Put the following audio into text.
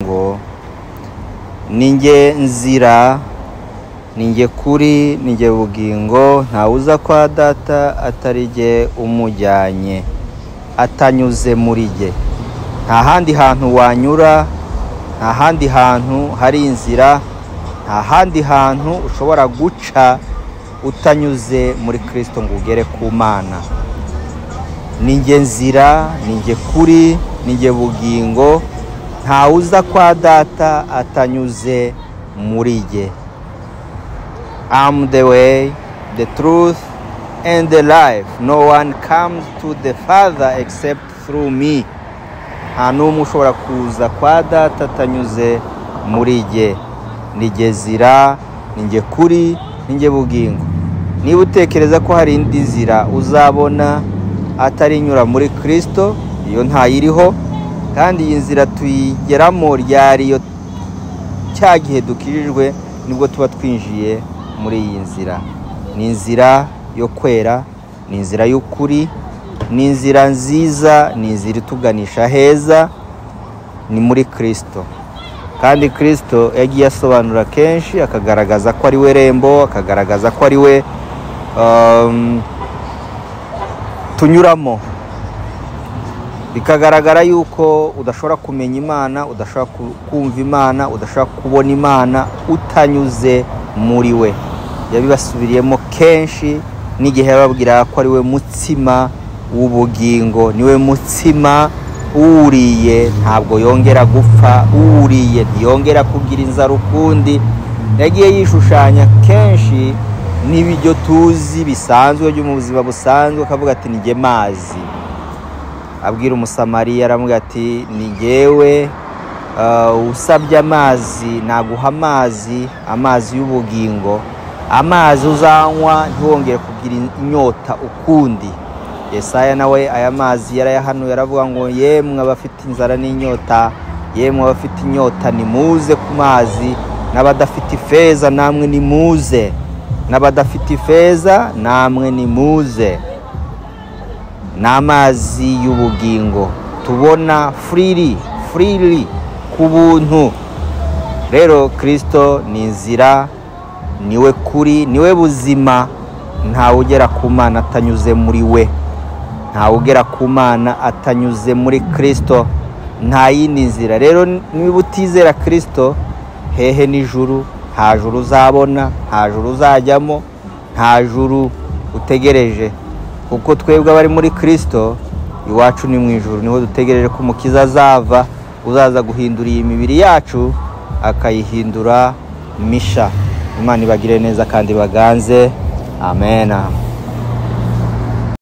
Ngo ni njye nzira, ni njye kuri, ni njye bugingo, ntawuza kwa Data atari jye umujyanye, atanyuze muri jye. Nta handi hantu wanyura, nta handi hantu hari inzira, nta handi hantu ushobora guca utanyuze muri Kristo ngo ugere ku Mana. Ni njye nzira, ni njye kuri, ni njye bugingo, ntawuza kwa Data atanyuze muri jye. I'm the way, the truth, and the life. No one comes to the Father except through me. Nta n'umwe ushobora kuza kwa Data atanyuze muri jye. Ni jye nzira, ni njye kuri, ni njye bugingo. Niba utekereza ko hari indi nzira uzabona atari inyura muri Kristo, iyo ntayiriho. Kandi iyi nzira tuyigeramo ryari? Iyo cya gihe dukijijwe, nibwo tuba twinjiye muri iyi nzira. Ni inzira yo kwera, ni inzira y'ukuri, ni inzira nziza, ni inzira ituganisha heza, ni muri Kristo. Kandi Kristo yagiye asobanura kenshi, akagaragaza ko ari we rembo, akagaragaza ko ari we tunyuramo. Bikagaragara yuko udashobora kumenya Imana, udashobora kumva Imana, udashobora kubona Imana utanyuze muri we. Yabibasubiriyemo kenshi n'igihe yababwira ko ari we mutsima w'ubugingo, niwe mutsima, uwuriye ntabwo yongera gupfa, uwuriye ntiyongera kugira inzara ukundi. Yagiye yishushanya kenshi n'ibyo tuzi bisanzwe byo mu buzima busanzwe, akavuga ati: "Ni jye mazi." Abwira Umusamariya, aramubwira ati: "Ni jyewe, usabye amazi naguha amazi, amazi y'ubugingo, amazi uzanywa ntiwongere kugira inyota ukundi." Yesaya nawe aya mazi yarayahanuye, aravuga ngo: "Yemwe abafite inzara n'inyota, yemwe abafite inyota, nimuze ku mazi, n'abadafite ifeza namwe nimuze, n'abadafite ifeza namwe nimuze." Ni amazi y'ubugingo tubona freely, freely, ku buntu. Rero Kirisito ni inzira, niwe kuri, niwe buzima. Ntawe ugera ku Mana atanyuze muri we, ntawe ugera ku Mana atanyuze muri Kirisito, nta yindi nzira. Rero niba utizera Kirisito, hehe n'ijuru, nta juru uzabona, nta juru uzajyamo, nta juru utegereje. Kuko twebwe abari muri Kirisito, iwacu ni mu ijuru, niho dutegereje ko Umukiza azava, uzaza guhindura iyi mibiri yacu akayihindura misha. Imana ibagire neza kandi baganze. Amena.